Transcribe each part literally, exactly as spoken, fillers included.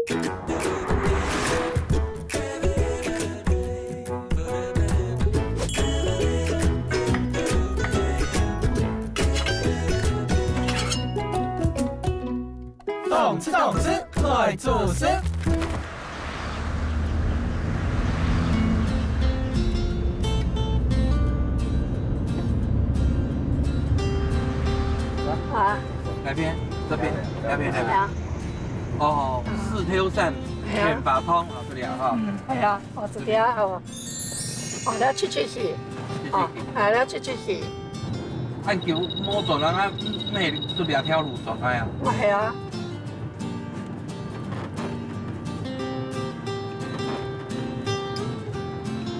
动次动次来做事。啊，那边，这边，那边，那边。哦，四条山，哎呀。全法通啊，这里啊，哈。嗯，哎呀。 哦，一條哦。哦，了七七四。哦，啊，了七七四。恁久無轉來啊，嗯，你就兩條路轉來啊？哦，係啊。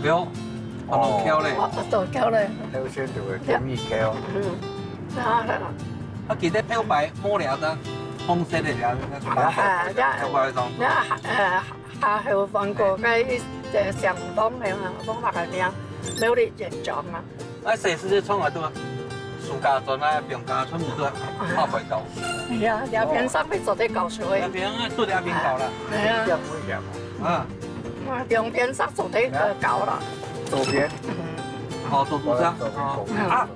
喲，哦，路橋咧。哦，路橋咧。優先就會建議橋。嗯，啊，啊，其實頭擺無了个，紅色个了，那个。啊，啊，頭擺種。啊，呃， 下後換過，該一隻相同个嘛，無麼个名，沒有咧現狀啊。啊，細時節從來都暑假轉來，放假全部都泡泡教書。哎呀，兩邊上去做得教書个。兩邊啊，做兩邊教啦。哎呀，啊，兩邊上做得，呃，教啦。左邊。嗯。哦，做主上。哦，啊。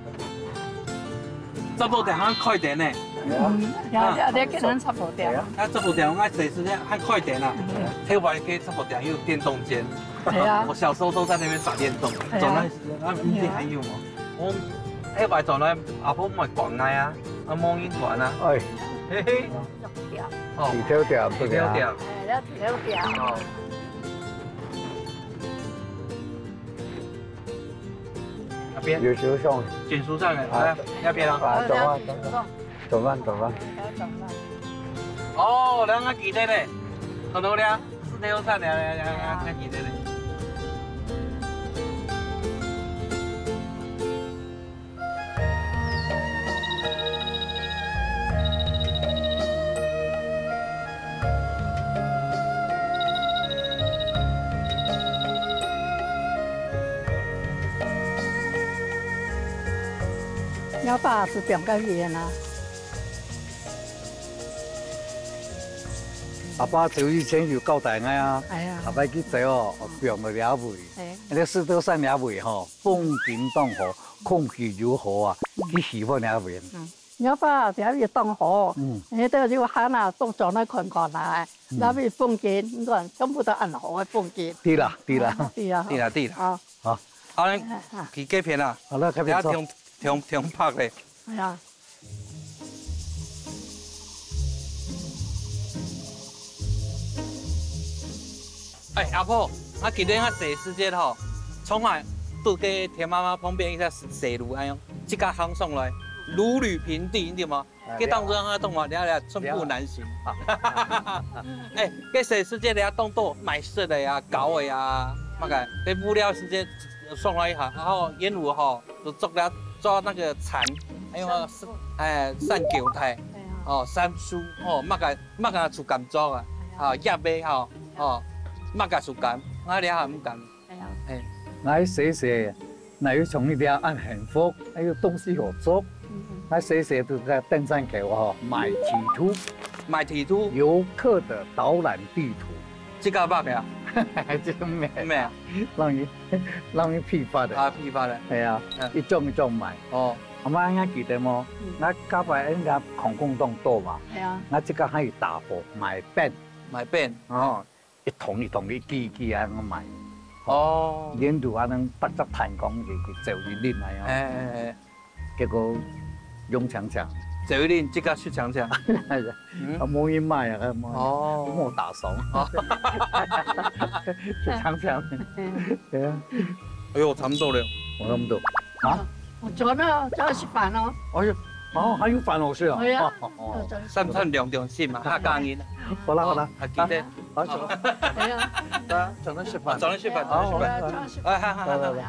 雜貨店還開店呢。嗯，呀，啊。呀，你跟人差不多。啊，雜貨店，𠊎細時節還開店啊。嗯。頭擺个雜貨店有電動間。對啊。我小時候都在那邊打電動，對啊。轉來時間，啊，你還有嗎？我頭擺轉來，阿婆買廣告啊，啊，無人管啊。哎。嘿嘿。哦。地條店，地條店。哎，那地條店。哦。 那邊。有時候上。金属上的，啊，來，那邊啊。啊，走啊，走啊，走啊，走啊。哦，兩个記得呢，很多了，四六三了，两个记得呢。 阿爸係放該位啊？阿爸就以前有交代𠊎啊，哎呀。下擺去走哦，放到這位。哎。那四六三這位吼，風景當好，空氣又好啊，佢喜歡這位。嗯。 若爸，這位當好，嗯。你都有閒啊，到轉來看看啊，嗯。那位風景，你看，全部都恁好个風景。對啦，對啦。啊，對啊。對啦，對啦。啊。好。好，咱啊，啊。去該片啊。好了，該片坐。等下停，停，停拍咧。哎呀。 哎，阿婆，啊，今日啊，細時節吼，從來都在田媽媽旁邊一條細路，哎喲，自家行上來，如履平地，對無？啊，該當中啊，當嘛，了了，寸步難行。了。哎，該細時節了，當多賣食个呀，搞个呀，麼个，該無聊時節上來一下，然後沿路吼，就捉了，抓那個蠶，還有啊，山，哎，山狗仔，哎呀。哦，山豬，哦，麼个，麼个樹甘蔗啊，哎呀。啊，葉仔吼， 哦，麼个樹甘，𠊎這下毋敢。哎呀。嘿。𠊎細細，哪有像你這恁幸福，還有東西好做。嗯嗯。𠊎細細都在登山口吼，買地圖。買地圖？遊客的導覽地圖。這个捌呀？這个無。無啊。讓你，讓你批發的。啊，批發的。哎呀，嗯。一張一張買。哦。阿媽，你還記得無？嗯。𠊎頭擺人家礦工當多嘛。哎呀。𠊎這个還有打火，買冰。買冰。哦。 一桶一桶个，一支一支啊，恁樣賣。哦。沿路啊，恁樣逐隻攤講，佢，佢走一輪來哦。哎，哎，哎。結果用強強。走一輪，自家食強強。嗯。啊，無人買啊，無人，哦。無打爽。哦。食強強。嗯。對啊。哎喲，差不多了。我差不多。啊？ 哦，轉了，轉去食飯哦。哎喲，哦，還有飯好食啊。對啊，哦，哦，哦。轉去食飯。三餐兩頓食嘛，客家人。好啦，好啦。哦，還記得。啊，好，走。對啊。啊，轉去食飯。哦，轉去食飯，轉去食飯。好，好，好。對啊，轉去食飯。哎，好，好，好，好。好，好，好。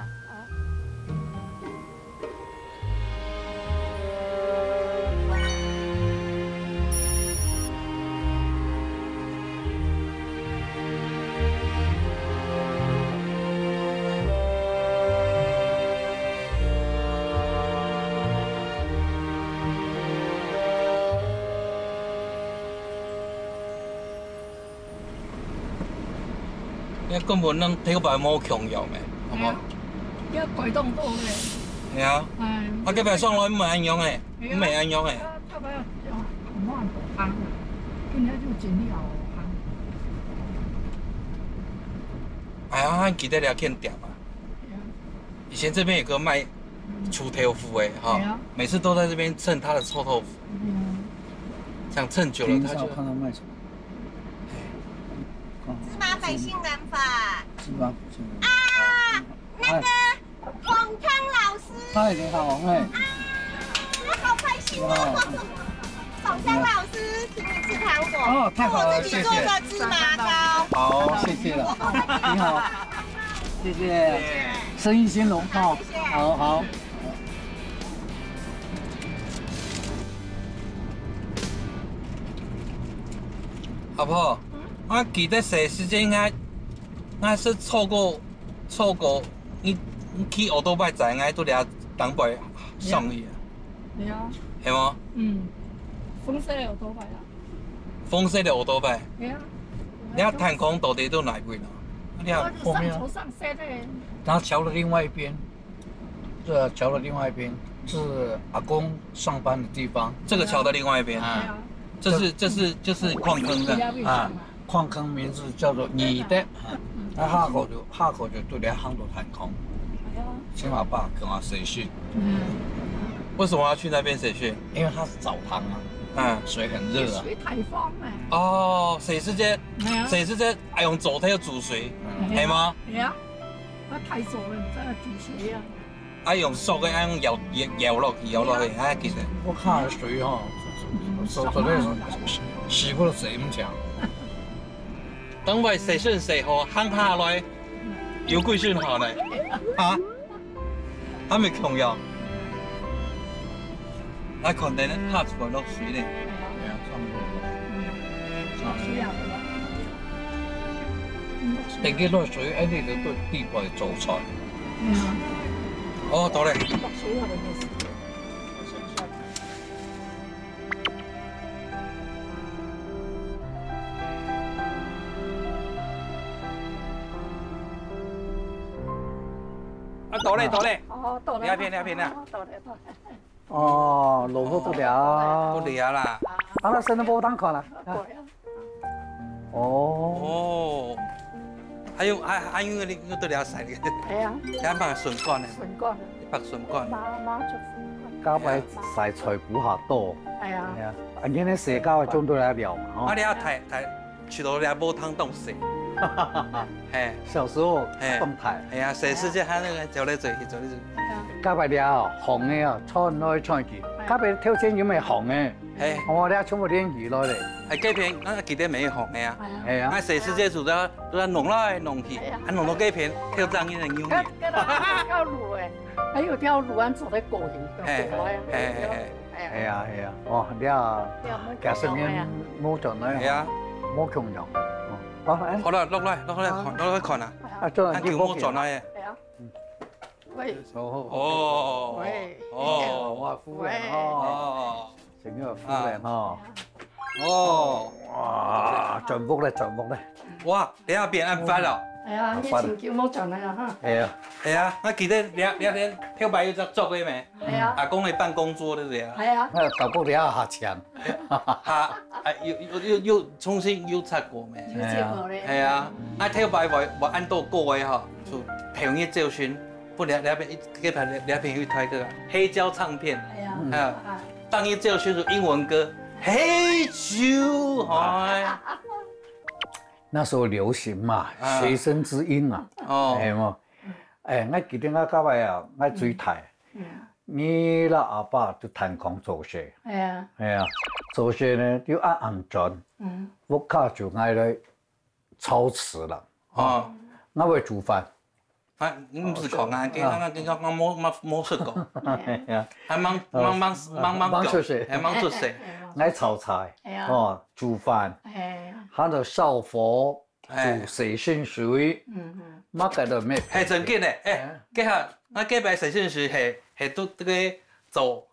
該根本咱頭擺無共樣个，好無？哎呀，要改動到个。係啊，哎，啊，隔壁上來毋係恁樣个，哎呀，毋係恁樣个。他，他們要，要很多很多湯啊，今天就盡量好湯。哎呀，記得了欠點啊。哎呀，以前這邊有個賣臭豆腐的哈，哎呀，每次都在這邊蹭他的臭豆腐，嗯，這樣蹭久了他就。今天下午看到賣什麼？ 芝麻海鮮卵飯。是吧？是吧？啊，那個哎，洪康老師。嗨，你好，哎。啊，好開心哦。哇。洪康老師，請你吃糖果。哦，太好了，我自己做的芝麻糕。謝謝。好，謝謝了。你好，謝謝。生意興隆哈。謝謝。好，好。阿婆，嗯？我記得細時節應該，應該係坐過，坐過，你，你騎奧多拜仔應該都在東北上去啊。對啊。係無？嗯，紅色的奧多拜啊。紅色的奧多拜。對啊。你看探空到底都哪一位呢？你看後面啊。上頭上色的。然後橋的另外一邊。 這橋的另外一邊是阿公上班的地方。這個橋的另外一邊，啊，對啊。這是，這是，就是礦坑的。啊，礦坑名字叫做二德，啊，那下口就，下口就對了，行到探空。哎呀。起碼爸跟我培訓。嗯。為什麼要去那邊培訓？因為它是澡堂啊，嗯。水很熱啊。水颱風欸。哦，所以是這，哎呀。所以是這，哎，用走它要煮水，嗯。係嗎？對啊。 啊，太熟了，你這个煮水啊。啊，用熟个，啊，用舀，舀，舀落去，舀落去，啊，其實。我看水吼，做，做，做，洗過的水毋強。等會洗身洗好，行下來，有幾順好呢？啊？還沒共樣。 來看等下出來落水呢。對啊，差不多。嗯，落水啊，落水。等佢落水，哎，你就對地板做菜。嗯。哦，到咧。落水啊，就係。啊，到咧，到咧。哦，到咧。你那片，你那片啊。哦，到咧，到咧。 哦，老婆到了。到了啦。啊，該生意無通看啦。對啊。哦。哦。還有，還，還有你，你到了洗个。哎呀。還拍筍乾呢。筍乾啊。拍筍乾。媽，媽做筍乾。加擺洗菜脯較多。哎呀。哎呀，啊，今天洗到中都來了嘛，吼。啊，你要抬，抬， 去到遐無通當洗。嘿。小時候，嘿。動態。哎呀，洗時節還那個走來走去，走來走去。該擺了，紅的啊，穿來穿去。該擺條線有無紅的？嘿。哦，你全部連起來咧。哎，該片，啊，記得無紅的啊。哎呀。哎呀。啊，洗時節就在，就在弄來弄去，哎呀。啊，弄到該片，跳上去的牛肉。該，該个還有條路欸，還有條路，俺走得過去，嘿，過來啊。嘿，嘿，嘿。 哎呀，哎呀，哦，你啊，假使你無轉來，哎呀。無共樣。哦，好，哎。好了，落來，落來看，落來看啊。啊，做人家無轉來耶。哎呀。喂。哦，喂。哦，哇，夫人哦。喂。哦。請問夫人哦。哦。哇，轉屋咧，轉屋咧。哇，你那邊恁快了。哎呀，你真久無轉來了哈。哎呀。哎呀，那記得你，你，你頭擺有隻桌个咩？ 係啊。阿公个辦公桌，對不對啊？係啊。那搞不了下牆。哈，啊，又，又，又，又重新又拆過咩？有結果咧。係啊，啊，頭擺我，我恁多個位吼，就朋友借尋，不了，那邊一，那邊，那邊有一台个黑膠唱片，係啊。啊，啊。當日借尋是英文歌，黑酒，哎。那時候流行嘛，啊。學生之音啊，哦。哎嘛，哎，我記得我到尾啊，我最大。 嗯。你老阿爸就探空做事，哎呀。哎呀，做事呢，就暗暗轉，嗯。屋下就愛來操持了，哦。哦。我會煮飯。啊，你毋係講啊，佢，啊。佢，佢，佢，佢無，無，無食過。哎呀。還吂，吂，吂，吂，吂講，吂出世。還吂出世。哎呀。愛炒菜，哎呀。哦，煮飯，哎呀。還有燒火， 哎。煮洗身水，嗯，嗯。麼个都無。係真緊个，哎，哎。該下，𠊎該擺洗身水係，係都這個做，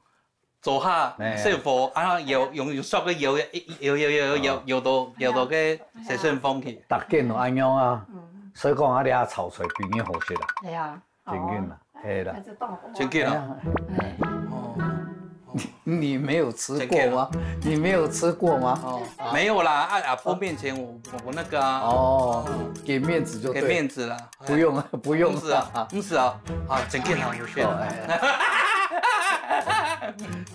做下，哎。燒火，啊，搖，用，用燒个搖，搖，搖，搖，搖，哎。搖到，搖到該洗身房去。逐間都恁樣啊。嗯。所以講啊，你啊炒出來比你好食啦，哎呀，真緊啦，哦，係啦。還是當好。真緊啊。哎呀，哦，你你沒有吃過嗎？你沒有吃過嗎？哦，沒有啦，啊，阿婆面前我我我那個啊。哦，給面子就對。給面子啦。不用啊，不用啊。不是啊，不是啊，啊，真緊啊，有選。哦，哎。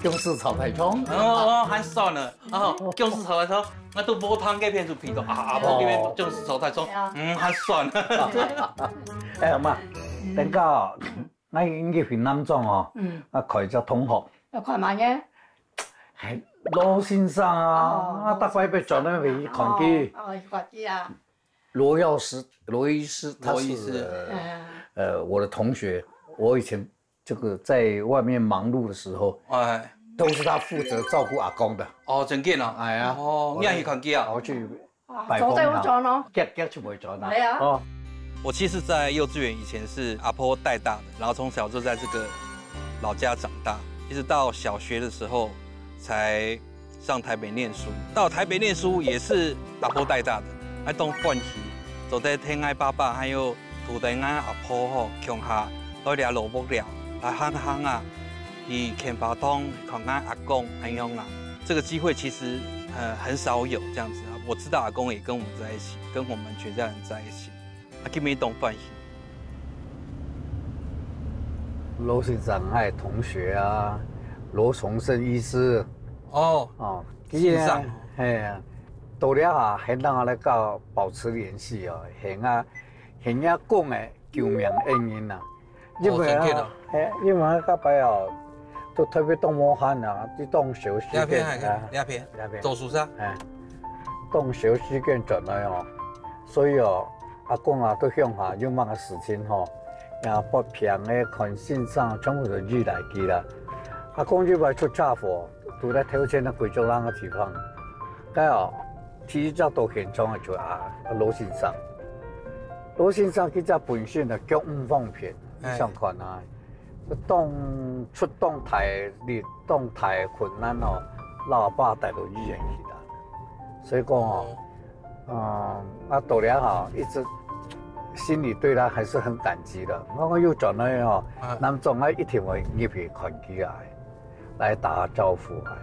薑絲炒大蔥。哦，哦，還算了。 哦，薑絲炒大蔥，𠊎都無聽該片就鼻到，啊，阿婆該片薑絲炒大蔥，嗯，還算。哎呀媽，等下哦，𠊎入去南庄哦，嗯，啊，看一隻同學，要看麼个？哎，羅先生啊，哦，啊，逐擺愛轉來愛去看佢。哦，哦，去看佢啊。羅藥師，羅醫師，他是，羅醫師。呃，呃，我的同學，我以前這個在外面忙碌的時候，哎，都是他負責照顧阿公的。哦，真緊哦。哎呀，哦，你也去看佢啊？我去拜訪他。啊，早知有轉咯。遽遽就會轉啦。哎呀。哦。我其實，在幼稚園以前是阿婆帶大的，然後從小就在這個老家長大，一直到小學的時候才上台北念書。到台北念書也是阿婆帶大的，還當歡喜，做得聽𠊎爸爸還有 都得𠊎阿婆吼，共下來掠蘿蔔了，來行行啊，去牽花糖，看𠊎阿公恁樣啊。這個機會其實，呃，很少有這樣子啊。我知道阿公也跟我們在一起，跟我們全家人在一起，啊，今晡日當歡喜。羅先生，𠊎同學啊，羅崇勝醫師。哦，哦，先生。係啊，到了啊，還讓我來搞保持聯繫哦，係啊， 係𠊎阿公个救命恩人啊。因為啊，哦，真緊哦。係，因為啊，該擺哦，都特別當無閒啊，就當小時間啊。這片還可以，這片。這片。做事噻。哎，當小時間轉來哦，所以哦，阿公啊，到鄉下有麼个事情吼，也發病个、看先生，全部都依賴佢啦。阿公就愛出車禍，都在頭前个貴州人个地方。該哦， 第一隻到現場个就啊，羅先生。羅先生佢隻本身啊，腳毋方便，哎。你想看啊，當出當大力、當大困難哦，摎阿爸帶到醫院去啦。所以講哦，哦。嗯，啊，到了哈，一直心裡對他還是很感激的。我講有轉來哦，啊。南庄啊，一定會入去看佢啊。 來打招呼啊。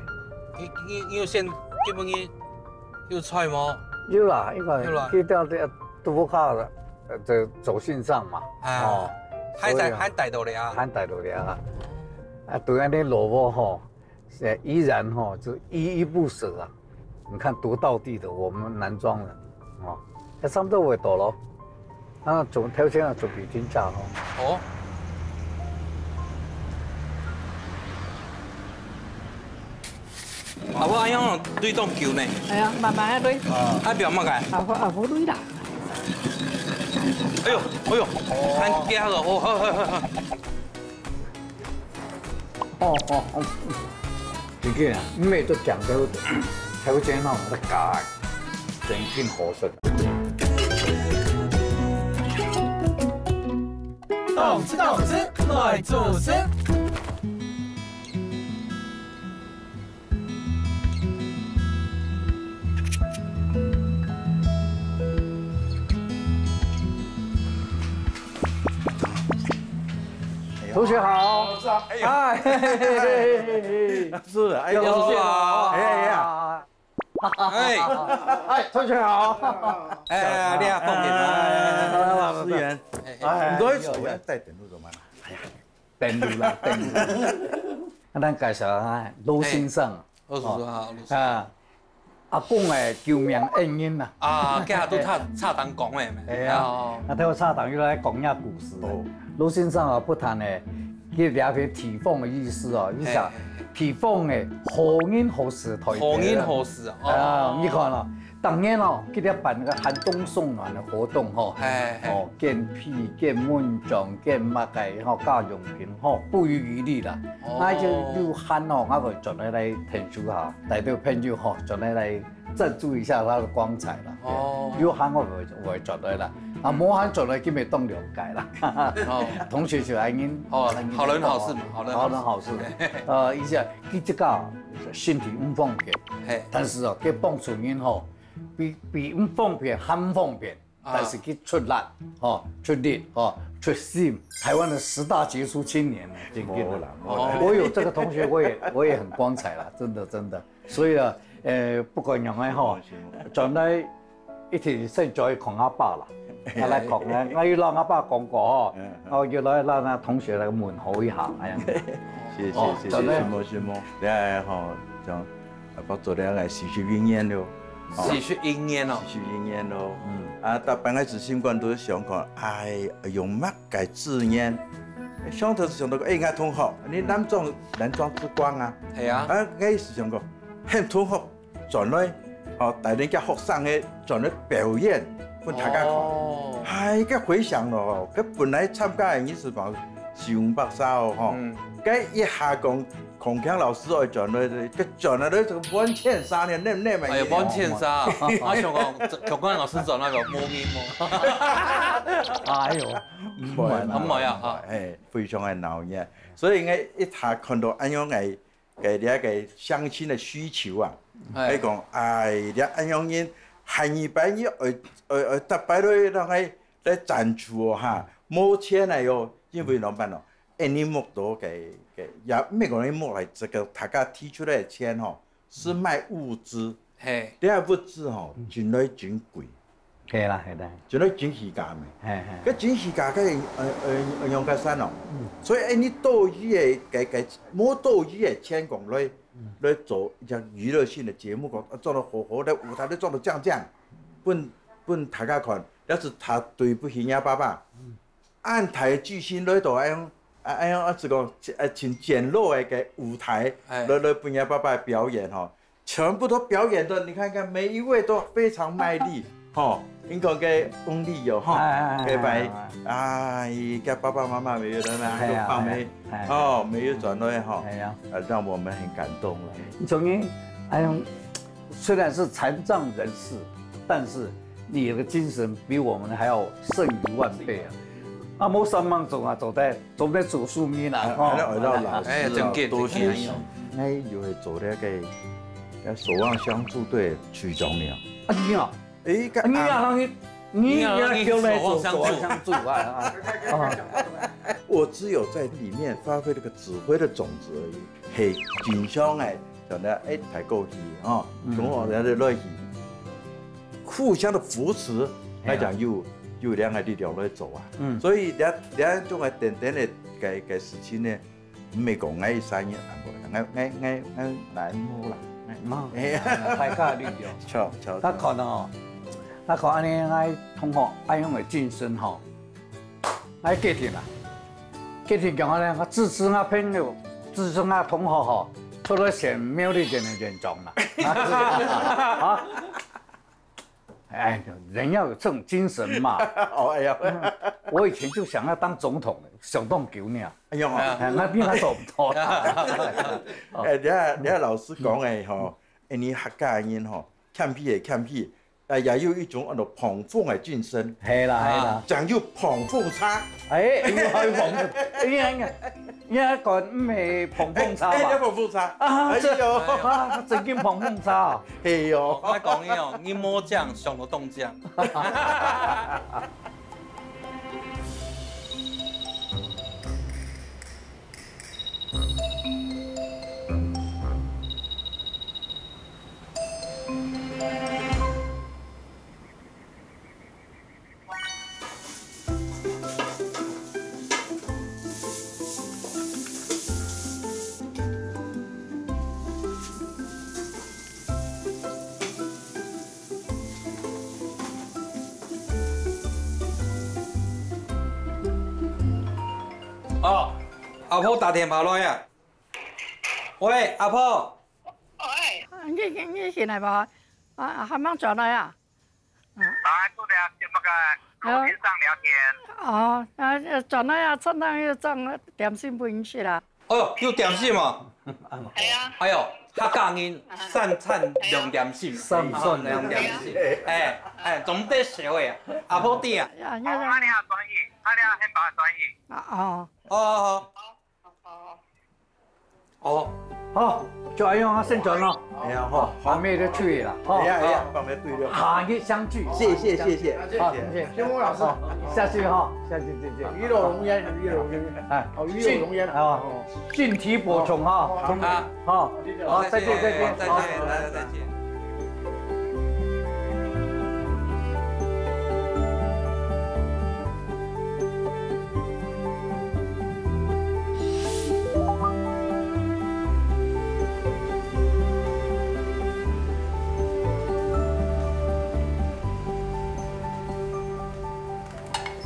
你，你，你有先，今晡日有菜無？有啦，因為有啦。去到這都下，呃，這走線上嘛，啊，哦，還帶，所以啊，還帶到了啊。還帶到了啊。啊，對恁呢蘿蔔吼，呃，依然吼，就依依不捨啊。 你看多道地的我們南庄人，哦，該差不多會到咯。啊，準，頭先啊，準備停車咯。哦。啊，我恁樣對當久呢。哎呀，慢慢仔對。啊，不要麼个。啊，不，啊，不對啦。哎喲，哎喲，哦。還驚了，哦，好，好，好，好。 哦，哦，哦。真緊啊，毋係都講到頭前吼，在講，真緊好食。動次動次來做事。 同學好。哎呀。嗨。是，哎呀。同學好。哎呀，哎呀。哎。哎，同學好。哎，你好，凤姐。哎，思源。哎，哎。你都在做呀？帶等路怎么了？哎呀，等路啦，等路啦。啊，咱介紹下羅先生。哎。羅叔叔好，罗叔叔。啊， 阿公个救命恩人啊。啊，這下都差，差當講个咩？哎呀，哦。啊，頭差當又來講一下故事。哦。羅先生啊，不但呢，佢了解地方个意思哦，你想，哎。地方个好人好事代表啊。好人好事啊，哦。啊，你看哦，當年哦，佢在辦那個寒冬送暖的活動吼，哎，哎。哦，捐被、捐蚊帳、捐麼个吼，家用品吼，不遺餘力啦。哦。那就有閒哦，𠊎會轉來來聽書哈，帶到朋友吼，轉來來 贊助一下他的光彩啦。哦。有閒我會，我會轉來啦。啊，無閒轉來，今日當了解啦。哦。同學就恁樣，哦，恁樣好人好事嘛，好人好事。好人好事。呃，一下，佢這個身體毋方便，嘿。但是哦，佢幫助人吼，比，比毋方便還方便。但是佢出力，吼，出力，吼，出心。台灣的十大傑出青年呢，真的。無啦，無啦。我有這個同學，我也，我也很光彩啦，真的，真的。所以啊，呃，不管仰般吼，轉來一定先做一看阿爸啦，啊，來看啊，𠊎有摎阿爸講過吼，嗯，嗯。𠊎有來摎𠊎同學來問候一下，哎呀。謝謝，哦，謝謝，真的。承蒙，承蒙。你看吼，像阿爸做了愛四十一年了，哦。四十一年哦。四十一年了。嗯。啊，逐擺𠊎去心肝肚想講，哎，用麼个志願？想頭想到，哎，𠊎同學，你南庄，南庄之光啊。係啊。啊，𠊎係想講，喊同學轉來，吼，帶領厥學生个轉來表演，分大家看。哦。哎，該回想咯，該本來參加个人是講四五百儕哦，吼。嗯。該一下講，孔強老師愛轉來，該轉來這個萬千儕呢，那，那麼哎呀，萬千儕啊！我想講，孔強老師轉來个無人無。哎呦，毋會啦。毋會啊，哈。哎，非常个鬧熱。所以𠊎一下看到恁樣个，个這個鄉親个需求啊，哎。𠊎講，哎，這恁樣人，下二擺你愛，愛，愛逐擺都讓𠊎來贊助哦，哈，無錢來哦，因為老闆哦，哎，你募到个，个，也毋係講你募來這個大家提出來个錢吼， 係賣物資。嘿。這物資吼，嗯。真來真貴。係啦，係啦。真來真起價咩？嘿，嘿。該真起價，該，呃，呃，楊家山哦。嗯。所以，哎，你多餘个，个，个，無多餘个錢講來，嗯。來做一隻娛樂性个節目，講，啊，做到好好个舞台，你做到靚靚，分，分大家看，要是他對不起人家爸爸。嗯。 恁大个巨星來到恁樣，啊，恁樣，啊，這個，呃，盡簡陋个，个舞台，哎。來，來分人家爸爸表演吼，全部都表演的，你看看，每一位都非常賣力，吼，你看該翁立友吼，哎，哎，哎，該擺，哎，哎，哎。哎，該爸爸媽媽沒有了啦，哎呀，都放沒，哎呀，哎呀。哦，沒有轉來吼，哎呀。呃，讓我們很感動了。你從你，哎呀， 雖然是殘障人士，但是你的精神比我們還要勝於萬倍啊！啊，無三萬種啊，做得，做得做書面啦，啊，吼。恁樣愛到老師啊，哎，真緊，多學習。真緊。哎，又會做那個，那守望相助隊隊長了。啊，你啊，哎，該啊，你啊，啊，你，你啊，你啊，叫來做守望相助。守望相助啊，啊，啊。我只有在裡面發揮那個指揮的種子而已。 係真想愛，像恁，哎，大家去，吼，嗯。同學來，來去，互相的扶持，係啊。來講有，有兩個力量來做啊。嗯。所以這，這種个等等个，个，个事情呢，毋係講𠊎一儕人，啊，無，𠊎，𠊎，𠊎，𠊎難無啦。嘛，哎呀。大家力量。巧，巧，巧。𠊎看哦，𠊎看恁樣，𠊎同學恁樣个精神吼， 哎，決定啦，決定講呢，𠊎支持𠊎朋友，支持𠊎同學吼，出來選苗栗縣个縣長啦。啊，哎，人要有這種精神嘛。哦，哎呀。嗯，我以前就想要當總統了，想當久了。哎呦。哎，那邊還做不到啦。哎，你看，你看老師講个吼，哎，你客家人吼，謙虛个謙虛， 哎，也有一種安到膨風个精神。係啦，係啦。啊，講究膨風車。哎，有還有膨風，哎呀，哎呀，你還講毋係膨風車吧？哎，哎，你膨風車。啊，哎呦。這，啊，正經膨風車哦。係喲。𠊎講你哦，你莫講，想到中獎。 哦，阿婆打電話來啊。喂，阿婆。喂。你，你，你醒來無？啊，還吂轉來啊？啊。啊，做了節目啊，跟先生聊天。哦，啊，轉來啊，趁等又裝點心分你食啦。 哦，有點心啊？係啊。哎喲，客家人三餐兩點心，三餐兩點心。哎，哎，總得少个啊，阿婆店啊。啊，哦，阿娘轉去，阿娘先把轉去。啊，哦。哦，哦，哦。哦。好，就恁樣啊，先轉咯。哎呀，好，好，放乜就出去了，哈。哎呀，哎呀，放乜對了。下日相聚。謝謝，謝謝，好，謝謝。謝謝。先生老師，好，下次哈，下次再見。一路榮焉，一路榮焉。哎，哦，一路榮焉。啊，哦。 身體保重哈。好，好，好，再見，再見，再見，好。再見，再見。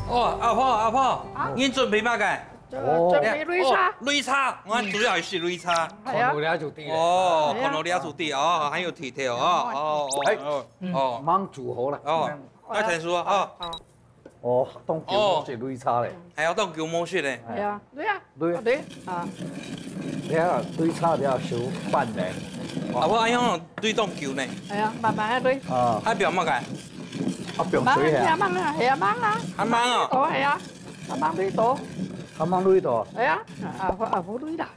哦，阿婆，阿婆，啊？你準備麼个？ 哦。準備擂茶。哦，擂茶，𠊎主要係擂茶。嗯。係啊。看到這就對了。哦，係啊。看到這就對，哦，還有提頭，哦，哦，哦，哎，哦，嗯。哦。吂煮好了。哦，嗯。愛成熟啊，哦。哦。哦，當久無食擂茶咧。哦。還要當久無食咧。係啊，對啊，對。對啊。你看擂茶就要熟飯咧。哦。啊，𠊎愛用擂當久呢。係啊，慢慢來擂。啊。啊，放麼个？啊，放水啊。慢慢啊，係啊，慢啊。啊，慢啊。哦，係啊。 慢慢擂倒。慢慢擂倒。哎呀，啊，啊，毋擂啦。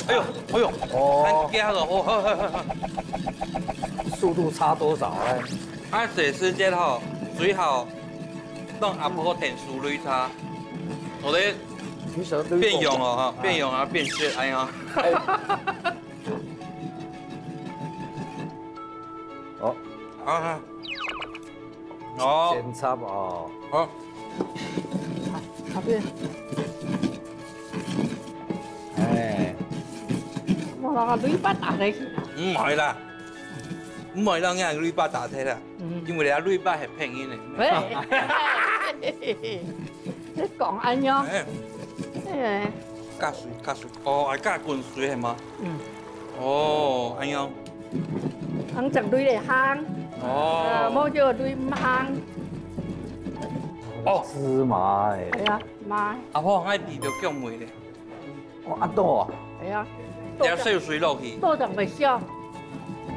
哎喲，哎喲，哦。恁遽哦，哦，好，好，好，好。速度差多少哎？啊，這時節吼，最好讓阿婆𢯭手擂茶，好咧，其實擂倒變樣哦，哈，哎。變樣啊，變色，哎呀。哎。哦。啊。 哦。煎炒哦。好。啊，對。哎。無啦，鐳把打忒去。毋會啦，毋會讓人鐳把打忒啦，嗯。因為人家鐳把係騙人个。喂。你講恁樣。哎。哎。加水，加水。哦，愛加滾水係無？嗯。哦，恁樣。 行正鐳會行。哦。啊，無就鐳毋行。哦。芝麻欸。哎呀，媽。阿婆，𠊎鼻著香味咧。哦，恁多啊。哎呀。要燒水落去。多長會燒。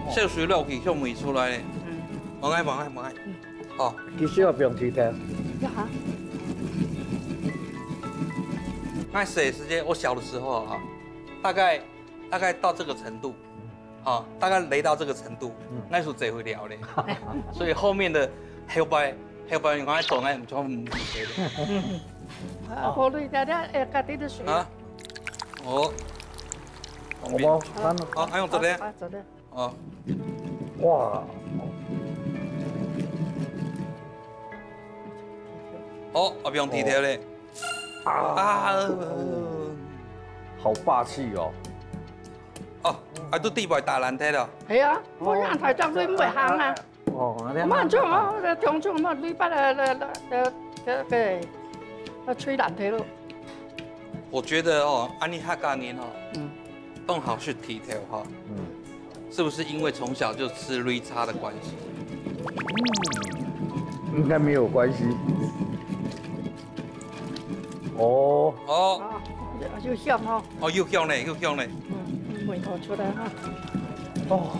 燒水落去，香味出來咧。嗯。無愛，無愛，無愛。嗯。哦。其實也不用提的。呀哈。𠊎細時節，我小的時候啊，大概，大概到這個程度。 哦，大概擂到這個程度，嗯。𠊎就坐會了咧。所以後面的後擺，後擺𠊎做，𠊎就毋坐咧。啊，好，你這這，哎，家己的水。啊？哦。好無？好，好，還用做得？好，好，做得。哦。哇。哦，啊，毋用提頭咧。哦。啊。啊。好霸氣哦。 哦，啊，都地位打爛忒了。係啊，我人太長，你毋會行啊。哦，恁樣。慢做啊，長做嘛，你把那，那，那，那，那個，那吹爛忒了。我覺得哦，恁樣客家人哦，嗯。當好食提頭哈。嗯。是不是因為從小就食擂茶的關係？嗯，應該沒有關係。哦。哦。啊，又香哦。哦，又香咧，又香咧。嗯，味道出來哈。哦。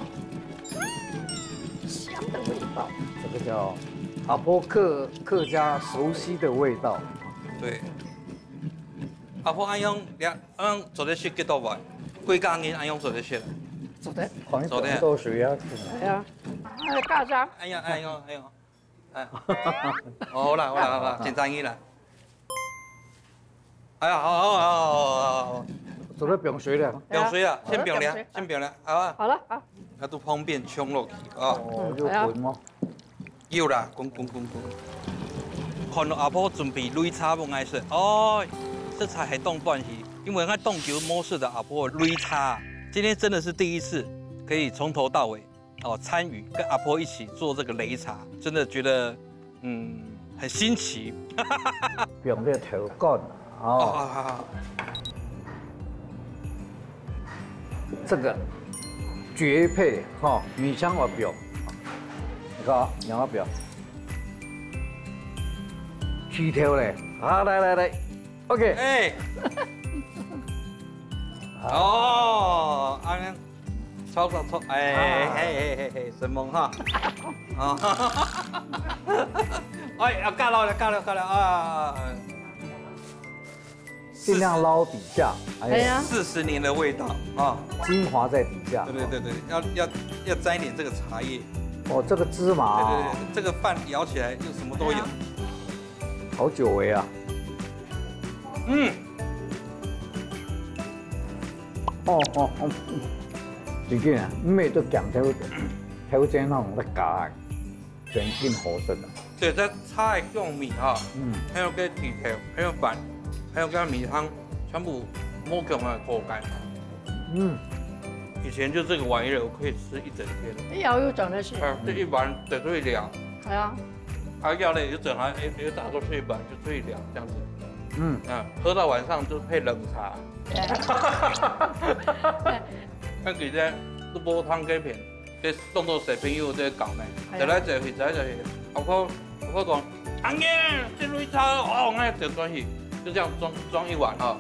香的味道。這個叫阿婆客，客家熟悉的味道。對。阿婆恁樣，恁樣做得食幾多碗？歸家人恁樣做得食？做得。放一做得。點豆水啊。哎呀，哎，家常。哎呀，哎呀，哎呀。 哎，好啦，好啦，好啦，緊張一啦。哎呀，好，好，好，好，好，好。做得放水了。放水啊，好了，先放了，放水。先放了，好啊。好了，好。那都方便沖落去啊。哦，嗯，有滾嗎？有啦，滾，滾，滾，滾。看到阿婆準備擂茶分𠊎食，哦，食茶還當歡喜，因為𠊎當久無食到阿婆擂茶，今天真的是第一次可以從頭到尾 哦，參與跟阿婆一起做這個擂茶，真的覺得，嗯，很新奇。放這豆乾啊，哦，哦。好，好，好。這個絕配哈，米香我不用。你看啊，你要不要？剃頭嘞，好，來，來，來。 OK。哎。哦，恁樣，錯，錯，錯，哎，啊。哎，哎，哎，哎，承蒙哈。啊。哎，要加了，加了，加了啊。尽量捞底下，哎呀，哎呀。四十年的味道啊。精华在底下。对对对对，要要要沾一点这个茶叶。哦，这个芝麻啊。对对对，这个饭舀起来就什么都有。哎呀。好久违啊。嗯。哦哦哦，嗯。真个啊，毋係都鹹透，透正那種咧加个。 真正好食啊。对，這茶个香味哈，嗯。還有个地頭，還有飯，還有个米湯，全部無共个口感。嗯。以前就這個玩意兒，我可以吃一整天。一舀又轉得去。啊，這一碗就可以了。係啊。啊，要咧，就整下，哎，就打出去一碗，就可以了，這樣子。嗯。啊，喝到晚上就配冷茶。對。像佢這都煲湯該片， 這當做小朋友在搞呢，哎呀。走來走去，走來走去。阿婆，阿婆講：「阿英，這杯茶哦，𠊎走轉去。」就這樣裝，裝一碗哈，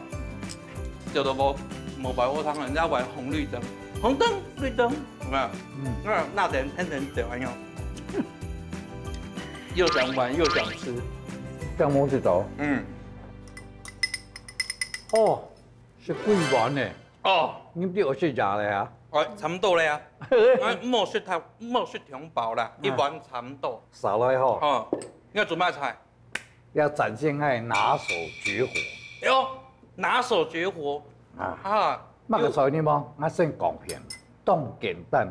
走到無，無擺鍋湯了，人家玩紅綠燈，紅燈、綠燈，有沒有？嗯。那，那人天天走，哎喲，又想玩又想吃。這樣摸得著？嗯。哦，係幾碗呢？哦。你對我係假的啊？哦，差不多了呀。 啊，莫食太，莫食太飽啦，嗯。一碗差不多。少了吼。哦，愛做麼菜？要展現𠊎拿手絕活。哎喲，拿手絕活。啊。啊，麼个菜呢無？𠊎先講片，當簡單，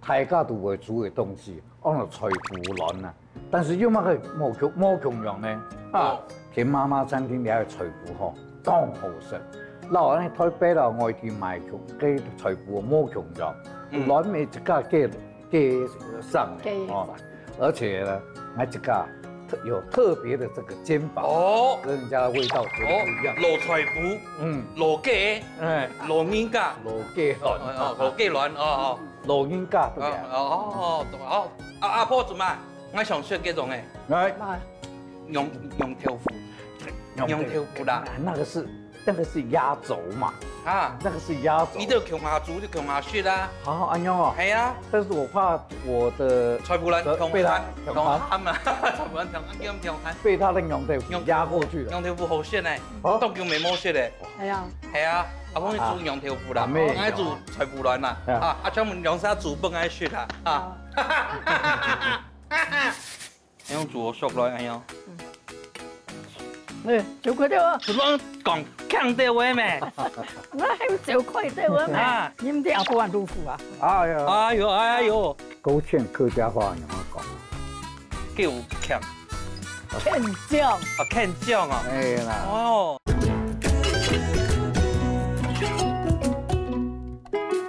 大家都會煮个東西，安到菜脯卵啊。 但是有麼个無共，無共樣呢？啊，哦。去媽媽餐廳裡个菜脯吼，當好食。摎恁呢台北摎外地買个，个菜脯無共樣，嗯。卵乜一家个，个生个，个哦。而且呢，還一家特，有特別的這個煎法，哦。跟人家的味道絕對不一樣。哦，滷菜脯，嗯。滷雞，哎。滷人家。滷雞卵。哦，哦，滷雞卵，哦，哦。滷人家，對不對？哦，哦，哦，哦，啊，阿婆做麼？ 𠊎想食該種誒，來。羊，羊豆腐。羊豆腐。羊豆腐啦。啊，那個是，那個是壓軸嘛。啊。那個是壓軸。你就共下煮，就共下食啊。好，恁樣哦。係啊。但是我怕我的菜脯卵共下，被他，共下。共下嘛，菜脯卵共下，共下。被他的羊豆腐壓過去了。羊豆腐好食呢，哦。當久無無食咧。係啊。係啊，阿婆你煮羊豆腐啦，啊，妹。𠊎煮菜脯卵啦，啊。啊，啊，專門兩儕煮分𠊎食啦，啊。啊。 用煮熟來，哎喲。嗯。哎，走開點啊！怎麼講嗆到位咩？我還有走開點啊咩？啊。你們這阿婆還舒服啊？哎呀。哎喲，哎喲。勾芡客家話你要講。夠嗆。嗆醬。啊，嗆醬啊。哎啦。哦。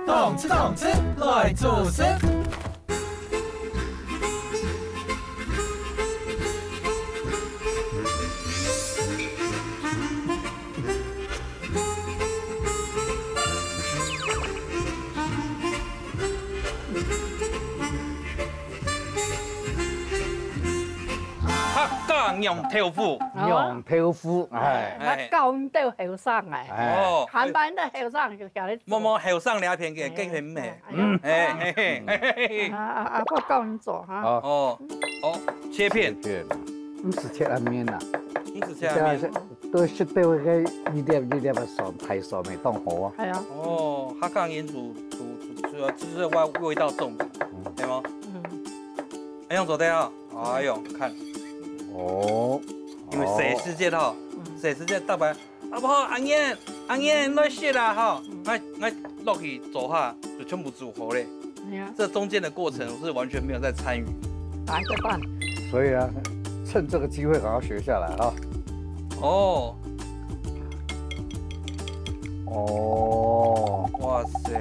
動次動次來做事。 客家釀豆腐。哦。釀豆腐，哎。哎。𠊎教你兜後生哎。哎。哦。還把你兜後生就下來做。摸摸後生兩片給，嗯。給他們。哎。嗯。哎，嘿，嘿，嘿，嘿。啊，啊，啊，我教你做哈。好。哦，哦，切片。切片。毋使切恁綿啦。毋使切恁綿。這樣是，都係對該一粒一粒个蒜，大蒜个當好啊。哎呀。哦，客家人煮，煮，煮，煮，就是味，味道重，嗯。對嗎？嗯。哎，用做得啊。 哎喲，看。哦。因為細時節吼，嗯。細時節逐擺，阿婆，阿英，阿英，來食啦吼，嗯。𠊎，𠊎落去灶下就全部煮好咧。哎呀。這中間的過程我是完全沒有在參與。打一個蛋。所以啊，趁這個機會趕快學下來啊。哦。哦。哇塞，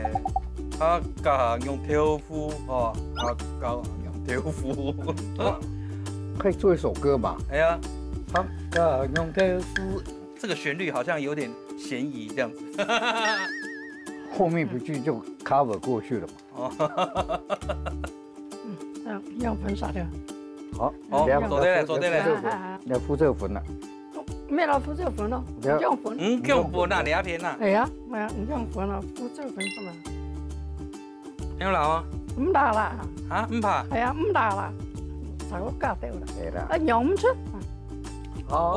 客家用豆腐哦，客家用豆腐。 可以做一首歌嘛？哎呀，好，呃，用這個，這個旋律好像有點嫌疑這樣子。後面不就，就 cover 過去了嘛？哦。嗯，這樣用粉撒掉。好，好，你要做得了，做得了。敷這個粉，啊，啊，啊。你要敷這個粉了。沒有敷這個粉了，對啊。用粉。嗯，用粉啊，你要填啊。哎呀，哎呀，你用粉了，敷這個粉幹嘛？用了啊。毋怕啦。啊，毋怕？哎呀，毋怕啦。炒個價掉啦。對啦。啊，用毋出。好。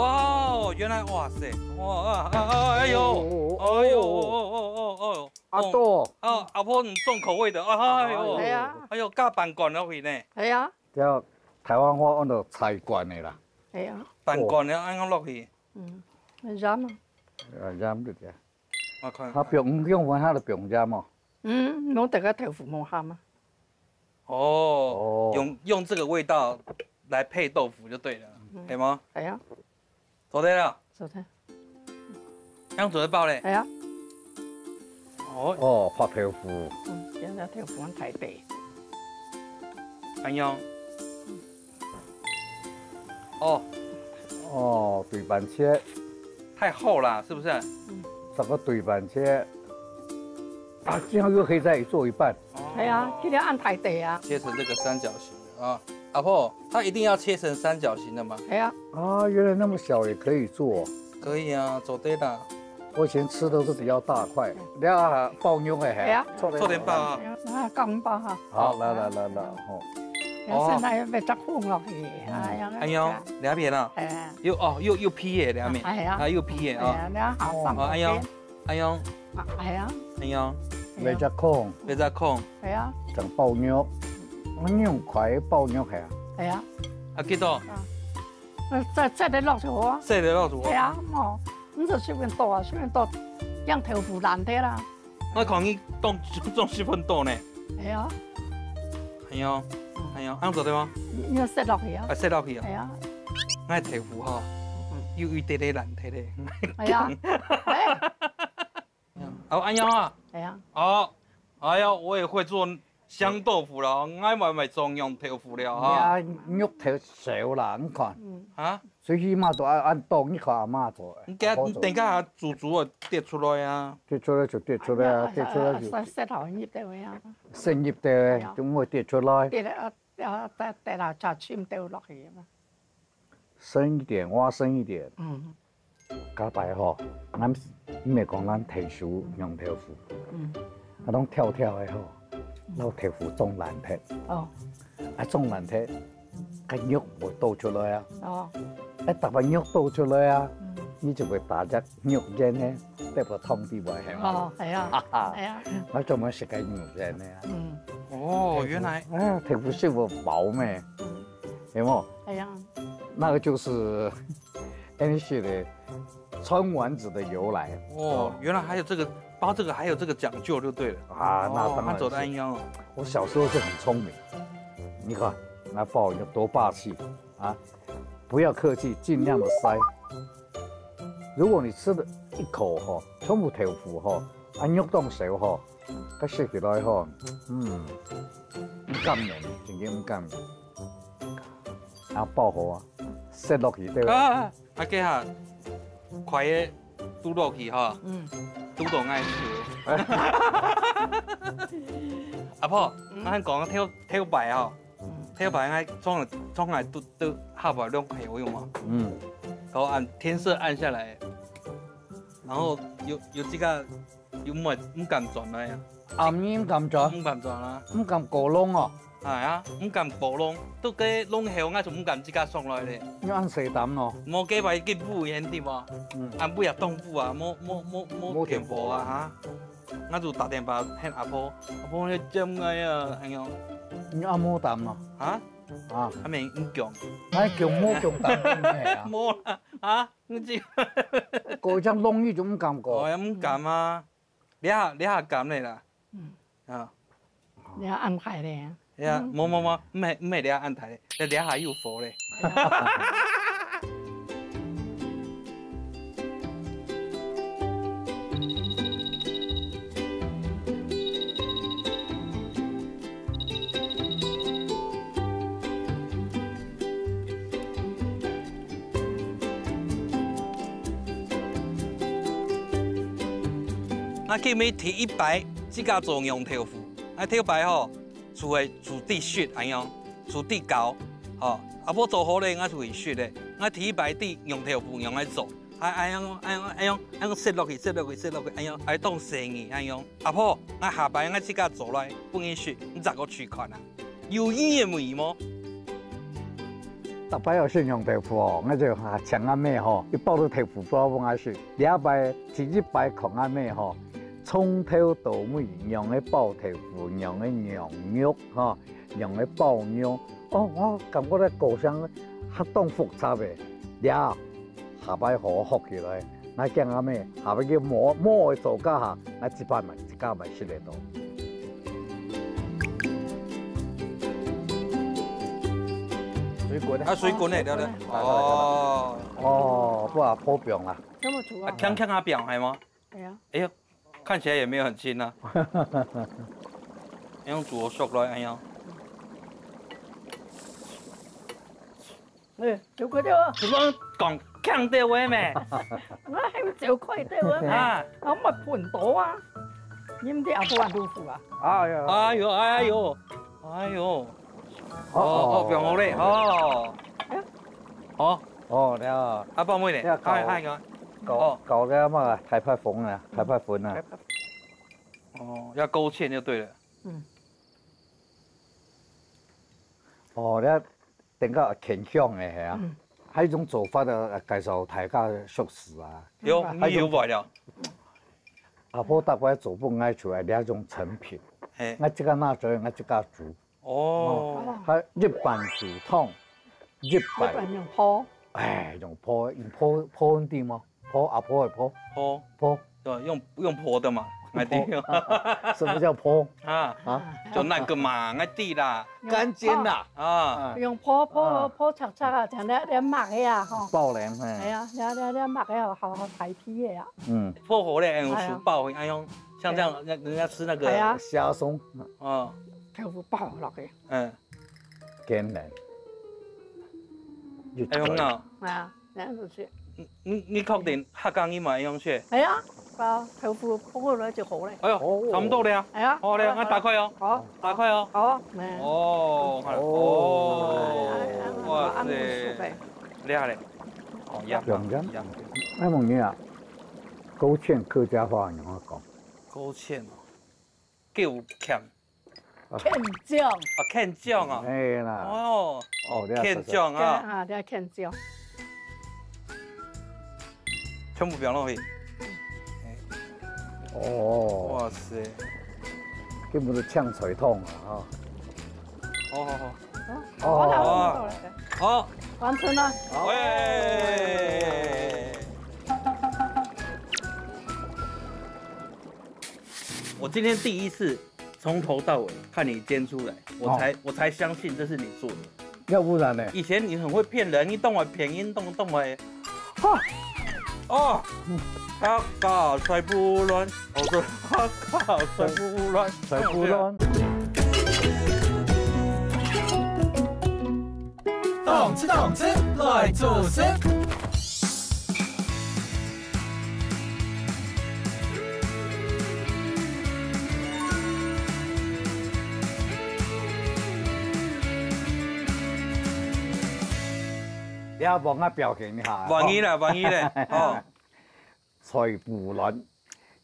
哇，原來，哇塞，哇，啊，啊，啊，哎呦，哦，哦，哎呦，哦，哦，哦，哦，哦，阿多。哦，阿婆，你重口味的，哎呦，哎呀。哎呦，加半罐落去呢。哎呀。這台灣話安到菜罐的啦。哎呀。半罐的，恁樣落去。嗯，很香啊。呃，香不得。我看看。它不用，用完它的不用香嘛。嗯，弄得个豆腐無鹹啊。哦，哦。用，用這個味道來配豆腐就對了，嗯。對嗎？哎呀。做得了。做得。這樣做得飽嘞。哎呀。哦。哦，發豆腐。嗯，現在豆腐很大塊。哎呀。哦。哦，對半切。太厚了，是不是？嗯。這個對半切。啊，這樣又可以再做一半。哦。哎呀，這個恁大塊啊。切成這個三角形的啊。阿婆，它一定要切成三角形的嗎？哎呀。啊，原來那麼小也可以做。可以啊，做得啦。我以前吃都是比較大塊，你看包肉的嘿。哎呀。做得飽啊。哎呀，那剛飽哈。好，來，來，來，來，吼。然後現在要再放落去，嗯。哎呀，哎呦，兩片啊。哎。又，哦，又，又皮耶，兩片。哎呀。啊，又皮耶啊。哎呀，那好上哦，哎呦。 哎呦，啊，哎呀，哎呦，哎呀。外隻空，外隻空。哎呀。整包肉，我用筷包肉係啊。哎呀。啊，幾多？啊，那再，再得落去啊。再得落去啊。哎呀，哦，你就隨便倒啊，隨便倒，讓豆腐爛忒啦。我看你當，當十分多呢。哎呀。哎呦，嗯。哎呦，恁樣做得嗎？你，你要塞落去啊。啊，塞落去啊。哎呀。𠊎豆腐吼，嗯。有一點點爛忒咧。哎呀，哎。 哦，恁樣啊？哎呀。哦，哎呀，我也會做香豆腐了，𠊎嘛會做羊豆腐了哈。呀，肉忒少啦，你看。嗯。啊？最起碼都愛恁多，你看阿媽做的。你等下，你等下煮煮啊，跌出來啊。跌出來就跌出來啊，哎呀，跌出來就哎呀，塞，塞好入去啊。塞入去，哎呀。就會跌出來。跌了，啊，啊，跌，跌了，才浸掉落去嘛。深一點，挖深一點。嗯。 該擺吼，𠊎毋係講𠊎𢯭手羊豆腐，嗯。啊，攏挑挑个吼，摎豆腐撞爛忒。哦。啊，撞爛忒，該肉會倒出來啊。哦。啊，逐擺肉倒出來啊，嗯。你就會打隻肉圓呢，得个湯底會係嘛。哦，係啊，哈哈。係啊。𠊎專門食該肉圓呢啊。嗯。哦，原來。啊，豆腐係會飽咩？嗯。有沒有？係啊。那個就是 N C的穿丸子的由來。哦，哦。原來還有這個，包這個還有這個講究就對了。啊，那當然是。哦，還做得恁樣哦。我小時候就很聰明，你看，那包有多霸氣啊！不要客氣，盡量的塞。如果你吃了一口吼，全部豆腐吼，啊，肉當少吼，該食起來吼，嗯，毋甘願，真正毋甘願。啊，包好啊，塞落去，對吧？啊， 啊，該下，筷仔拄落去吼，嗯。拄到𠊎手。阿婆，嗯。𠊎講頭，頭擺吼，嗯。頭擺𠊎從，從來都，都下擺攏係有嘛。嗯。然後按，天色暗下來，然後有，有幾個 又毋會，毋敢轉來啊。暗暝毋敢轉？毋敢轉啊。毋敢過籠哦。哎呀，毋敢過籠，到該籠口，𠊎就毋敢自家上來咧。你恁細膽咯。無該擺去舞園對無？嗯。啊，舞也當舞啊，無，無，無，無電火啊，無電火。哈。𠊎就打電話喊阿婆，阿婆你接𠊎啊，恁樣。你阿婆膽咯？啊？啊。阿妹，你強。哎，強無強膽，你係啊。無啦，啊，你這。過一隻籠你就毋敢過。哦，也毋敢啊。 這下，這下敢咧啦。嗯。啊。這下恁大咧。哎呀，嗯。無，無，無，毋係，毋係這下恁大咧，這，這下有火咧。哎呀。𠊎今晡日第一擺自家做羊豆腐。𠊎頭擺吼，就係煮滴食恁樣，煮滴搞，吼，啊無做好咧，𠊎就會食咧。𠊎第一擺知羊豆腐仰般做，啊，恁樣，恁樣，恁樣，恁樣塞落去，塞落去，塞落去，恁樣，還當細義，恁樣。阿婆，𠊎下擺𠊎自家做來，分你食，你再過試看啊。有意義無？逐擺愛食娘豆腐哦，𠊎就哈請阿姆吼，一包个豆腐包分𠊎食。這擺第一擺看阿姆吼，從頭到尾仰仔包豆腐，仰仔仰肉吼，仰仔包肉。哦，𠊎感覺這過程還當複雜誒。這下擺好好學起來，𠊎驚阿姆下擺佢無無愛做家下，𠊎一擺嘛自家嘛食得到。水滾啊，水滾的，對不對？哦，哦，不啊，破表啦。這麼煮啊？啊，強強啊表，係嗎？哎呀，哎呀，看起來也沒有很輕啊。用煮熟了，哎呀。 哎，走開點啊！你講強調話咩？我還走開點啊！啊，我乜噴到啊！你們這阿婆還豆腐啊？哎呀，哎呦，哎呦，哎呦！哦，哦，放好咧，哦，好，哦，了，阿爸妹咧，你要搞，嗨嗨个，搞搞个嘛，太白粉啊，太白粉啊，哦，要勾芡就對了。嗯，哦，你要 等个牽香个係啊，還有一種做法个介紹大家熟食啊。有，你有味了。阿婆大概做分𠊎出來這種成品，嘿，𠊎自家拿出來，𠊎自家煮。哦，佢一半煮湯，一半，一半用烰，哎，用烰，用烰烰啲嘛。 烰，阿婆个烰，烰，烰，對，用用烰个嘛，𠊎知。烰，啊，什麼叫烰？啊，啊，就那個嘛，𠊎知啦。乾煎啦，啊，用烰烰烰赤赤啊，像這這剝个啊吼。爆涼，嘿，哎呀，這這這剝个好好好排皮个啊。嗯，烰好咧，用手爆，哎呀，像這樣，人人家吃那個，哎呀，蝦鬆，哦，豆腐爆落去，嗯， 天然。哎呦，那，啊，恁樣子。你你你確定客家人嘛會用切？哎呀，啊，豆腐烰好了就好了。哎呦，差不多了呀。哎呀，好了，那打開哦。好，打開哦。好，嗯。哦，看，哦，哇塞，厲害嘞！哦，一樣，一樣。哎，問你啊，勾芡客家話你會講？勾芡哦，勾芡。 芡醬。啊，芡醬啊。哎啦。哦，哦，芡醬啊。啊，這芡醬。全部放落去。哦。哇塞。根本是芡菜湯啊，哈。好好好。哦，好，完成了。喂。我今天第一次從頭到尾看你煎出來，我才，哦，我才相信這是你做的。要不然呢？以前你很會騙人，你當會騙人，當當會。哈！哦，客家菜脯卵，我說客家菜脯卵，菜脯卵。當吃當吃來做事。 你要幫我表現一下。滿意了，滿意了，哦。菜脯卵，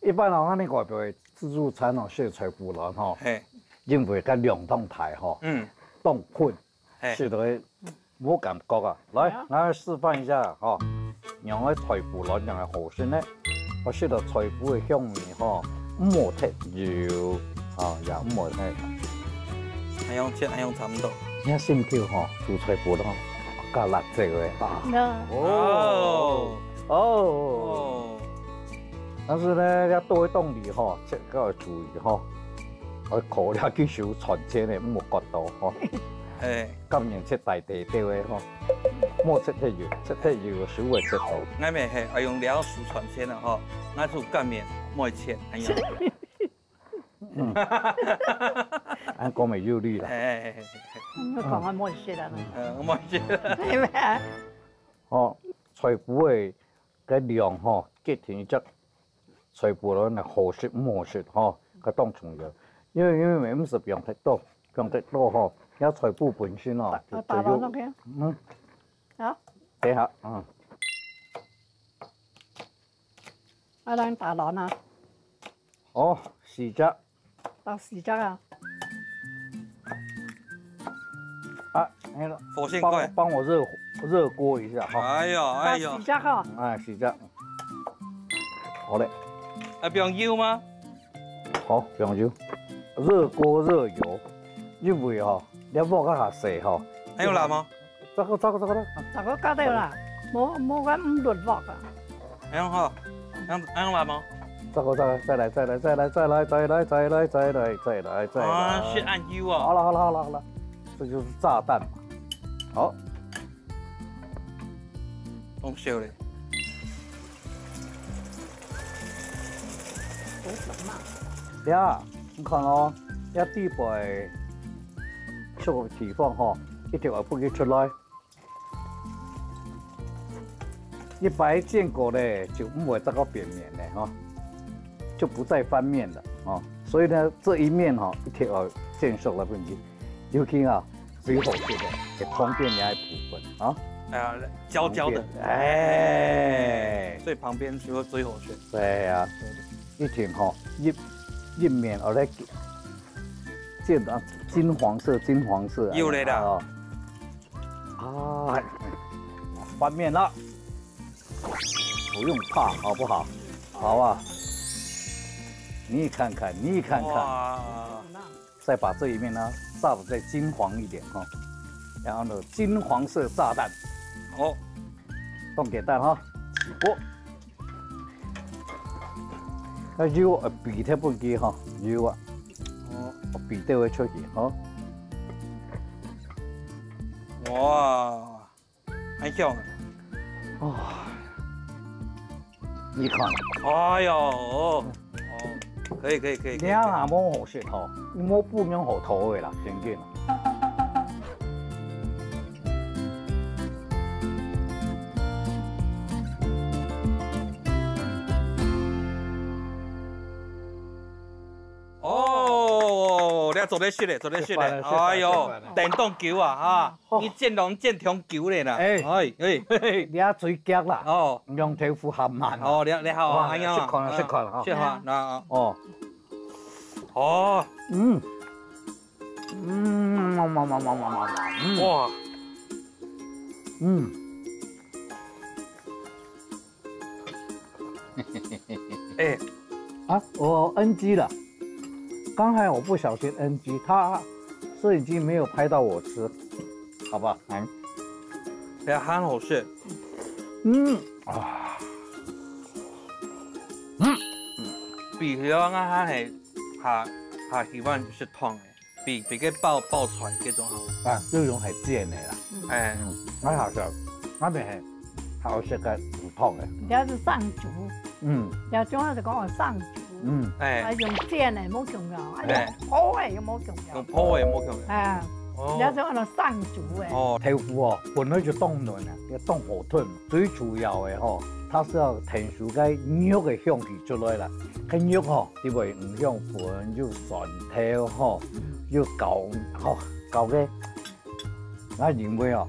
一般哦，𠊎等外表个自助餐哦，食菜脯卵吼，嘿，因為个量當大吼，嗯，當噴，嘿，食落去無感覺啊。來，來啊。𠊎示範一下吼，仰个菜脯卵仰个好食呢？𠊎食到菜脯个香味吼，毋好忒油，吼，也毋好忒。恁樣切，恁樣差不多。你看心口吼，煮菜脯卵，加辣椒个啊。哦。哦。哦。但是呢，要多一檔理吼，這个要注意吼，愛考慮佢手賺錢个，毋好割到吼。哎。 甘願切大塊个吼，莫切忒幼，切忒幼手會切到。𠊎乜係愛用這手賺錢个吼，𠊎就甘願莫切，哎呀。嗯，恁講乜有理啦。哎哎哎哎，你講啊，莫切啦。嗯，莫切。哦，菜脯个个量吼，決定一隻 菜脯卵个好食毋好食吼，該當重要。因為因為毋係放忒多，放忒多吼，這菜脯本身哦，就就有，打卵OK啊？嗯，好，等一下，嗯，啊，咱打卵啊。哦，四隻。 到四隻啊。啊，哎，火先快。帮，帮我热火，热锅一下哈。哎呦，哎呦。啊，洗一下哈。哎，洗一下。好嘞。啊，不用油吗？好，不用油。热锅热油，因为哈，你鑊較細哈。还有辣吗？这个，这个，这个呢？这个加掉啦，莫，莫个唔落鑊啊。还用哈？还用，还用辣吗？这个，这个，再来，再来，再来，再来，再来，再来，再来，再来，再来。啊，是按油啊。好了，好了，好了，好了，这就是炸弹嘛。好。 当燒咧。呀，你看哦，這底背熟个地方吼，一定要分佢出來。一擺煎過咧，就毋會再過變面咧吼，就不再翻面了哦。所以呢，這一面吼，一定要煎熟了分佢。尤其啊， 水好食个，係旁邊也係部分啊。啊，焦焦的。旁邊，哎。最旁邊除了水好食。對啊，一定吼，一，一面，哦，來，見到金黃色，金黃色。有了啦。哦。啊，翻面了，不用怕，好不好？好啊，你看看，你看看。哇。 再把這一面呢炸得再金黃一點哈，然後呢，金黃色炸彈，好，放給蛋哈，起鍋。該油啊，避忒分佢哈，油啊，哦，避忒會出去哈。哇， 還香啊。哦，你看，哎呦，哦，哦，可以，可以，可以，可以。你看啊，無好食吼，無不樣好討个啦，真緊。哦，你做得食咧，做得食咧，食飯了，食飯了，哎呦，食飯了。等當久啊，哈。 哦。你煎籠煎忒久咧啦。哎。哎，哎。嘿嘿，你啊嘴夾啦。哦。用豆腐含慢。哦，你，你好，哇，哎呀，食看啊，啊，食看啊，哈。食看，啊。哦。哦。嗯。嗯，嘛，嘛，嘛，嘛，嘛，嘛，嗯。哇。嗯。哎。啊，我NG了。刚才我不小心NG，他，攝影机没有拍到我吃，好不好？嗯。哎呀，還好食。嗯，啊。嗯。比起我，我還係較，較喜歡食湯个。 比，比个爆，爆出來這種好。啊，這種係煎个啦。嗯。哎。嗯，𠊎好食，𠊎乜係好食个魚湯个。這係生煮。嗯。這種就講生煮。嗯。哎。啊，用煎个無共樣，啊，哎。用烰个又無共樣。用烰个無共樣。哎。哦。這種安到生煮个。哦。豆腐哦，本來就當嫩啊，也當好吞。最主要个吼，它是要聽出該肉个香氣出來啦。該肉吼， 因為五香粉又蒜頭吼，又搞，吼，搞个，𠊎認為哦，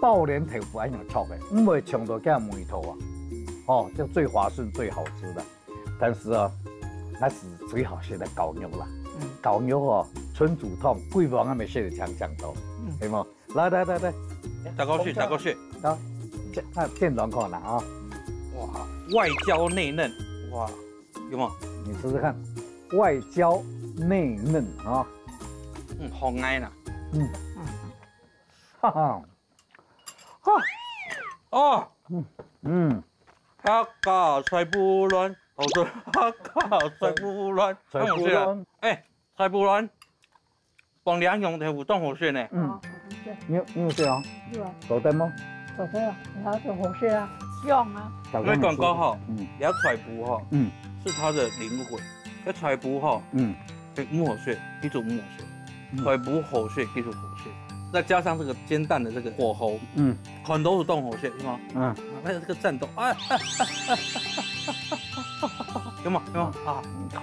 包蓮豆腐恁樣炒个，毋會嗆到該味道啊，吼，就最滑順、最好吃的。但是啊，還是最好食个絞肉啦。嗯。絞肉哦，純煮湯，幾碗還未食得嗆嗆到，嗯。係無？來來來來，大哥去，大哥去。啊，這，啊，煎軟看啦啊。哇，外焦內嫩，哇。 有沒有？你試試看，外焦內嫩啊。嗯，好愛啦。嗯。哈哈。哈。哦。嗯，嗯。客家菜脯卵，哦，對，客家菜脯卵，菜脯卵。很好吃啊。哎，菜脯卵。 放涼用豆腐當好食呢。嗯。哦，好食。你有，你有食哦？有啊。做得嗎？做得啊，然後就好食啊，香啊。小剛有講過吼，嗯。你要菜脯吼，嗯。是它的靈魂。要菜脯吼，嗯。哎，毋好食，一直毋好食。嗯。菜脯好食，一直好食。再加上這個煎蛋的這個火候，嗯。看都係當好食，是嗎？嗯。啊，還有這個戰鬥，啊，有沒有？有沒有？啊。你看，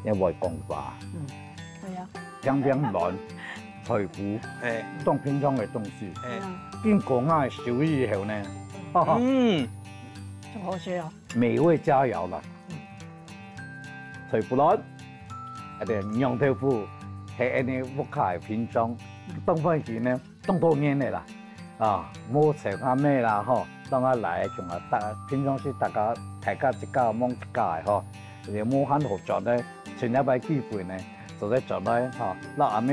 你會講話。嗯。 係啊。平平卵、菜脯，哎。當平常个東西。哎。嗯。經過𠊎个手藝以後呢，哈哈。嗯。真好食哦。美味佳肴啦。嗯。菜脯卵，啊對，釀豆腐，係恁呢屋下个品種，嗯。當歡喜呢。當多年了啦，啊，無請阿姆啦吼，當阿倈共下大，平常時大家大家一家望一家个吼，也無閒好轉呢，趁這擺機會呢，做得轉來吼，摎阿姆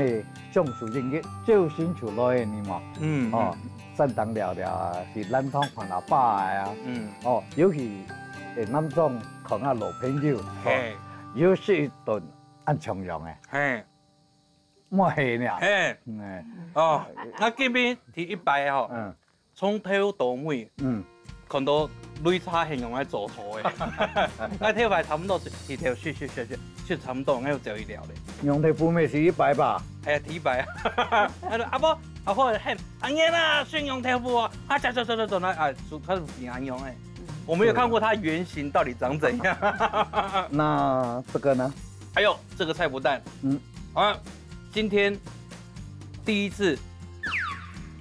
相處一日，朝晨就來个呢嘛，嗯，吼，嗯。散步尞尞啊，去闌塘看阿爸个啊，嗯。哦，尤其，誒，南庄看阿老朋友，吼，嘿。又食一頓恁重樣个。嘿。 莫係呢。嘿。嗯，哦，啊，今晡日第一擺吼，嗯。從頭到尾，嗯。看到擂茶係仰般做頭个。啊，頭擺差毋多係，係頭，係，係，係，係，係差毋多，𠊎有走一了咧。仰頭布乜係一擺吧？哎呀，第一擺啊。啊，阿婆，阿婆喊，阿燕啊，選仰頭布啊，啊，走，走，走，走，走，啊，就，佢就變恁樣誒。我沒有看過它原型到底長怎樣。那這個呢？哎呦，這個菜不淡。嗯。啊，今天第一次。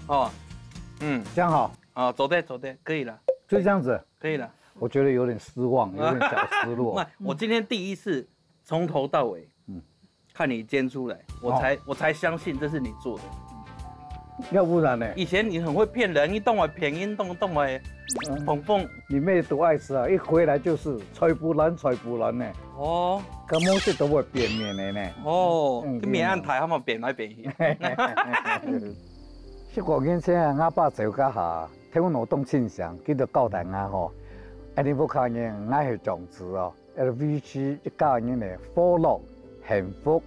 哦，嗯。這樣好。啊，做得，做得，可以了。就這樣子。可以了。我覺得有點失望，有點小失落。那我今天第一次從頭到尾，嗯。看你煎出來，我才，哦。我才相信這是你做的。要不然呢？以前你很會騙人，你動我騙，你動，動我，嗯。碰碰。你妹都愛吃啊，一回來就是菜不爛，菜不爛呢。哦。根本是都會變面的呢。哦，嗯，這面恁大，佢嘛變來變去。十過年前啊，𠊎爸走該下，頭腦當清醒，佢就交代𠊎吼，恁呢屋下人，𠊎係長子哦。 愛維持一家人个和樂、幸福、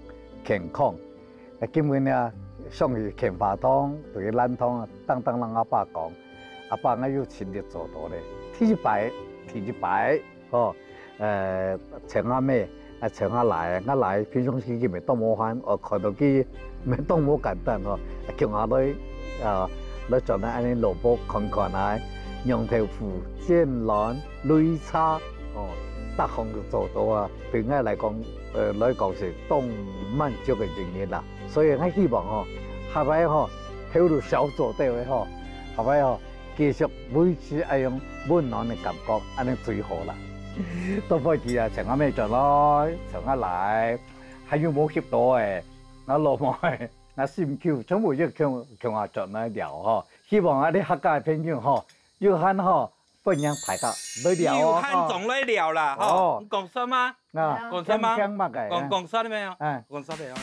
健康。啊，今晡日啊，想去獻花堂，就去闌塘啊，當當摎阿爸講，阿爸，𠊎有盡力做到咧。第一擺，第一擺，吼，呃，請阿姆，啊，請阿倈，阿倈平常時佢乜當無閒，哦，看到佢乜當無簡單吼，啊，共下來，啊，來轉來恁呢落步看看啊，仰頭布、煎卵、 擂茶，哦，逐項都做到啊。對𠊎來講，呃，來講係當滿足个一日啦。所以𠊎希望吼，下擺吼，頭路少做兜个吼，下擺吼，繼續維持恁樣溫暖个感覺，恁呢最好啦。到飛機啊，請阿姆轉來，請阿倈，還有無翕到个，𠊎老妹，𠊎心臼，全部就共，共下轉來尞吼。希望啊，你客家个朋友吼，有閒吼， 歡迎大家來尞哦。有閒總來尞啦，吼。哦。你講煞嘛？啊，講煞嘛？講講麼个？講，講煞了沒有？哎。講煞了。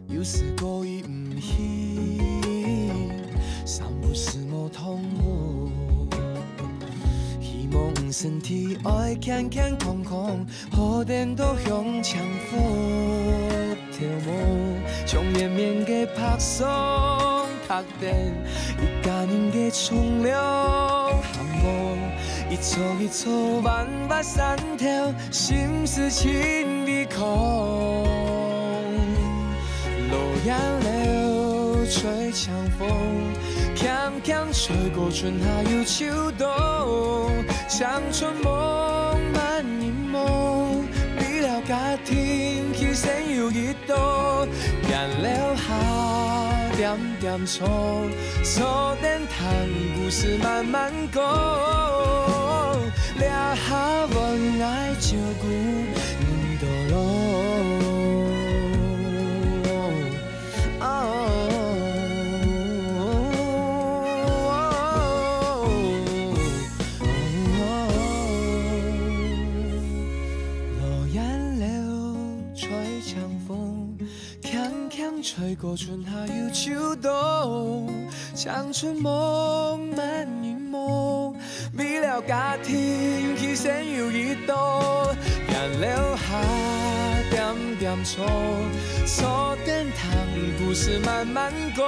有時過意毋去，三不時無痛苦。希望身體愛健健康康，好等到向前佛頭目，像綿綿个白霜，白等一家人个重量。 一座一座萬壑山頭，心事盡微空。落葉流，吹清風，輕輕吹過春夏又秋冬。青春夢滿眠夢，為了家庭犧牲又一 多，眼泪下點點沖，坐等聽故事慢慢講。這下我愛照顧你到老。哦。 落葉流，吹清風，輕輕吹過春夏又秋冬。青春夢滿眠夢，為了家庭犧牲又一多。眼泪下點點沖，坐等聽故事慢慢講。